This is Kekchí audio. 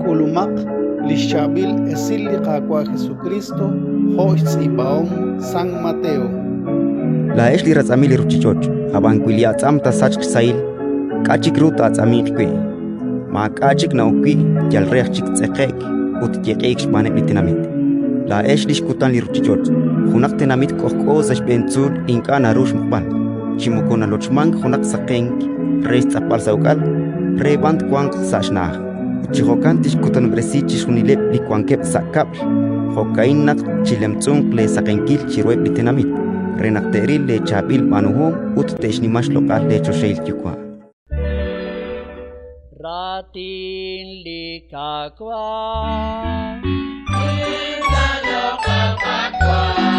K'ulumaq li xChaab'il Esil li Qaawa' Jesukriist jo' xtz'iib'ahom San Mateo. Laa'ex li ratz'amil li ruuchich'och'; ab'an wi li atz'am taasachq xsahil, k'a' chik ru taa'atz'aminq wi'? Maak'a' chik na'ok wi', yal re aj chik tz'eqe'k ut yeq'iik xb'aaneb' li tenamit. Laa'ex li xkutan li ruuchich'och'. Junaq tenamit k'ojk'o sa' xb'een tzuul ink'a' naru xmuqb'al. Chi moko nalochmank junaq saqenk re xtz'apb'al sa' uk'al, re b'an twanq sa' xna'aj, ut chi jo'kan tixkutanob'resi chixjunileb' li wankeb' sa' kab'l. Jo'ka'in naq chilemtz'unq leesaqenkil chiruheb' li tenamit, re naq te'ril leechaab'il b'aanuhom ut te'xnima xloq'al leechoxahil Yuwa'. Raatin li Qaawa'. Nimla loq'al Qaawa'.